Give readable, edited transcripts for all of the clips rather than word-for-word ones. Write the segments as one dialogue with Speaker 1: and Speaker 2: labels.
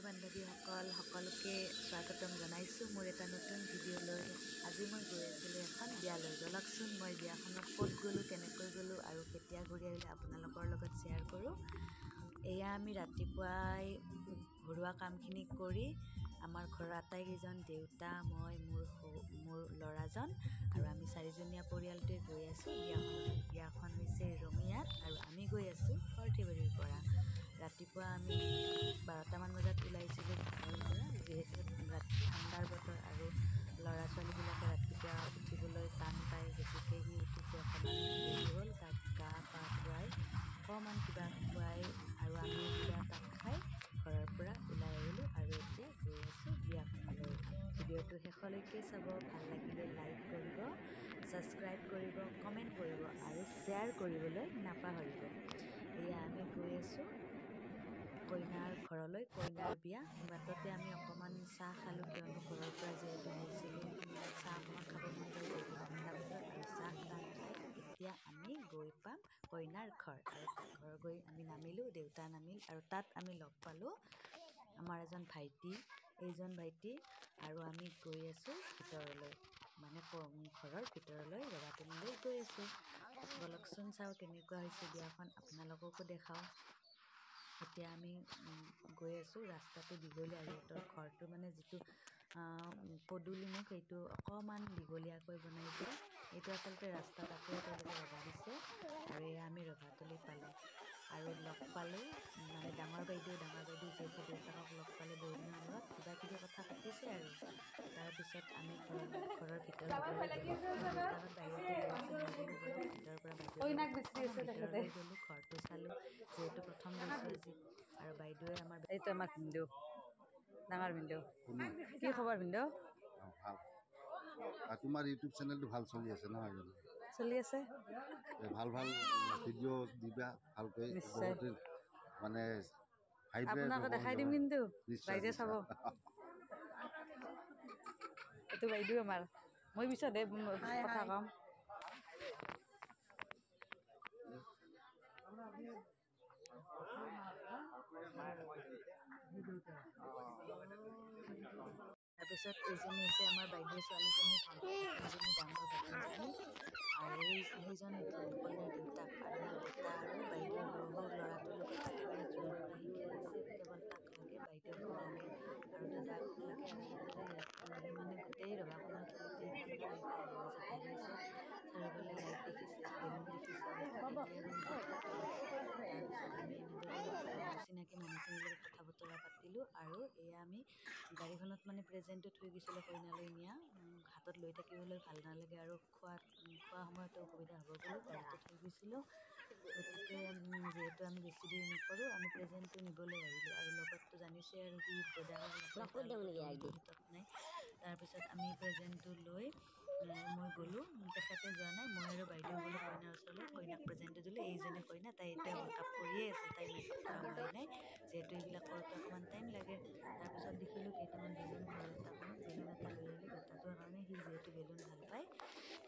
Speaker 1: বন্ধু-বান্ধৱীসকল সকলোকে স্বাগতম জনাইছোঁ মোৰ এটা নতুন ভিডিঅ'লৈ। আজি মই গৈ আছিলোঁ এখন বিয়ালৈ। ব'লকচোন মই বিয়াখনত ক'ত গ'লোঁ, কেনেকৈ গ'লোঁ আৰু কেতিয়া ঘূৰি আহিলোঁ আপোনালোকৰ লগত শ্বেয়াৰ কৰোঁ। এয়া আমি ৰাতিপুৱাই ঘৰুৱা কামখিনি কৰি আমাৰ ঘৰৰ আটাইকেইজন, দেউতা, মই, মোৰ ল'ৰাজন আৰু আমি চাৰিজনীয়া পৰিয়ালটোৱে গৈ আছোঁ বিয়াখনলৈ। বিয়াখন হৈছে ৰঙিয়াত আৰু আমি গৈ আছোঁ সৰ্থেবাৰীৰ পৰা। ৰাতিপুৱা আমি 12টামান বজাত ওলাইছিলোঁ ঘৰৰ পৰা। যিহেতু ৰাতি ঠাণ্ডাৰ বতৰ আৰু ল'ৰা ছোৱালীবিলাকে ৰাতিপুৱা উঠিবলৈ টান পায়, গতিকে সি উঠোঁতে অকণমান দেৰি হ'ল। তাক গা পা ধুৱাই অকণমান কিবা খুৱাই আৰু আমিও কিবা তাক খাই ঘৰৰ পৰা ওলাই আহিলোঁ আৰু এতিয়া গৈ আছোঁ বিয়াখনলৈ। ভিডিঅ'টো শেষলৈকে চাব, ভাল লাগিলে লাইক কৰিব, ছাবস্ক্ৰাইব কৰিব, কমেণ্ট কৰিব আৰু শ্বেয়াৰ কৰিবলৈ নাপাহৰিব। এয়া আমি গৈ আছোঁ কইনাৰ ঘৰলৈ, কইনাৰ বিয়া। বাটতে আমি অকণমান চাহ খালোঁ, কিয়নো ঘৰৰ পৰা যিহেতু গৈছিলোঁ চাহ অকণমান খাব মন যায় যিহেতু ঠাণ্ডা বতৰ। আৰু চাহ তাহ খাই এতিয়া আমি গৈ পাম কইনাৰ ঘৰ। আৰু ঘৰ গৈ আমি নামিলোঁ, দেউতা নামিল আৰু তাত আমি লগ পালোঁ আমাৰ এজন ভাইটি, এইজন ভাইটি আৰু আমি গৈ আছোঁ ভিতৰলৈ, মানে ঘৰৰ ভিতৰলৈ ৰভাতলিলৈ গৈ আছোঁ। ব'লকচোন চাওঁ কেনেকুৱা হৈছে বিয়াখন, আপোনালোককো দেখাওঁ। এতিয়া আমি গৈ আছোঁ, ৰাস্তাটো দীঘলীয়া আৰু সিহঁতৰ ঘৰটো মানে যিটো পদূলিমুখ সেইটো অকণমান দীঘলীয়াকৈ বনাইছে। এইটো আচলতে ৰাস্তা, তাতে তেওঁলোকে ৰভা দিছে। আৰু এয়া আমি ৰভাতলি পালোঁ আৰু লগ পালোঁ মানে ডাঙৰ বাইদেউ, ডাঙৰ বাইদেউ যিহেতু দেউতাকক লগ পালে বহুত দিনৰ মূৰত, কিবা কিবি কথা পাতিছে। আৰু তাৰপিছত আমি ঘৰৰ ভিতৰত দেউতাহঁত বাহিৰতে ৰৈ আছে, মই গ'লোঁ ঘৰৰ ভিতৰৰ পৰা বাইদেউ গ'লোঁ, ঘৰটো চালোঁ যিহেতু প্ৰথম গৈছোঁ আজি। আৰু বাইদেৱে আমাৰ
Speaker 2: এইটো আমাৰ ভিনদেউ, ডাঙৰ ভিনদেউ। কি খবৰ ভিনদেউ?
Speaker 3: ভাল। তোমাৰ ইউটিউব চেনেলটো ভাল চলি আছে নহয় জানো?
Speaker 2: চলি আছে।
Speaker 3: ভাল ভাল ভিডিঅ' দিবা ভালকৈ, মানে
Speaker 2: আপোনাক দেখাই দিম কিন্তু ৰাইজে চাব। এইটো বাইদেউ আমাৰ, মই পিছতহে কথা ক'ম।
Speaker 1: তাৰপিছত এইজনী হৈছে আমাৰ বাইদেউ ছোৱালীজনী, এইজনী ডাঙৰ ভাগিনজনী আৰু সেইজন কইনাৰ দেউতাক। আৰু মোৰ দেউতা আৰু বাইদেউৰ সৰু ল'ৰাটোৰ লগত একেবাৰে জোৰ পৰা সি খেলিছে, কেৱল তাক লাগে, বাইদেউকো লাগে আৰু দাদাকো লাগে। আৰু সি মানে গোটেই ৰভাখনৰ তলতে ইফালৰ পৰা সিফালে দৌৰিছে, দৌৰিছে, চাৰিওফালে লাইট দেখিছে, বেলুন দেখিছে। তাৰপিছত আমি এনেদৰে চিনাকি মানুহখিনিৰ লগত কথা বতৰা পাতিলোঁ। আৰু এয়া আমি গাড়ীখনত মানে প্ৰেজেণ্টটো থৈ গৈছিলোঁ কইনালৈ নিয়া, হাতত লৈ থাকিবলৈ ভাল নালাগে আৰু খোৱা সময়তো অসুবিধা হ'ব বুলি ঘৰতে থৈ গৈছিলোঁ। গতিকে যিহেতু আমি বেছি দেৰি নকৰোঁ, আমি প্ৰেজেণ্টটো নিবলৈ আহিলোঁ। আৰু লগততো জানিছে আৰু সি দাদাৰ নাই। তাৰপিছত আমি প্ৰেজেণ্টটো লৈ মই গ'লোঁ, তেখেতে যোৱা নাই, মই আৰু বাইদেউ গ'লোঁ কইনাৰ ওচৰলৈ, কইনাক প্ৰেজেণ্টটো দিলোঁ। এইজনী কইনা, তাই এতিয়া মেকআপ কৰিয়ে আছে, তাই মেকআপ কৰা হোৱাই নাই যিহেতু এইবিলাক কৰোঁতে অকণমান টাইম লাগে। তাৰপিছত দেখিলোঁ কেইটামান বেলুন ঘৰৰ এটা কোণত, বেলুন এটা লৈ আহিলোঁ বেটাটোৰ কাৰণে, সি যিহেতু বেলুন ভাল পায়।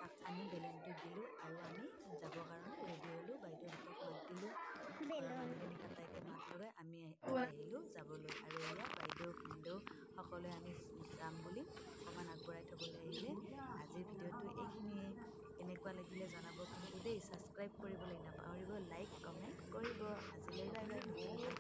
Speaker 1: তাক আনি বেলুনটো দিলোঁ আৰু আমি যাবৰ কাৰণে ৰেডি হ'লোঁ। বাইদেউহঁতক মাত দিলোঁ, ঘৰৰ মানুহখিনিক আটাইকে মাত লগাই আমি আহিলোঁ যাবলৈ। আৰু এয়া বাইদেউ ভিনদেউ সকলোৱে আমি যাম বুলি অকণমান আগবঢ়াই থ'বলৈ আহিলে। আজিৰ ভিডিঅ'টো এইখিনিয়ে, কেনেকুৱা লাগিলে জনাব কিন্তু দেই। ছাবস্ক্ৰাইব কৰিবলৈ নাপাহৰিব, লাইক কমেণ্ট কৰিব। আজিলৈ বাই বাই, নতুন এটা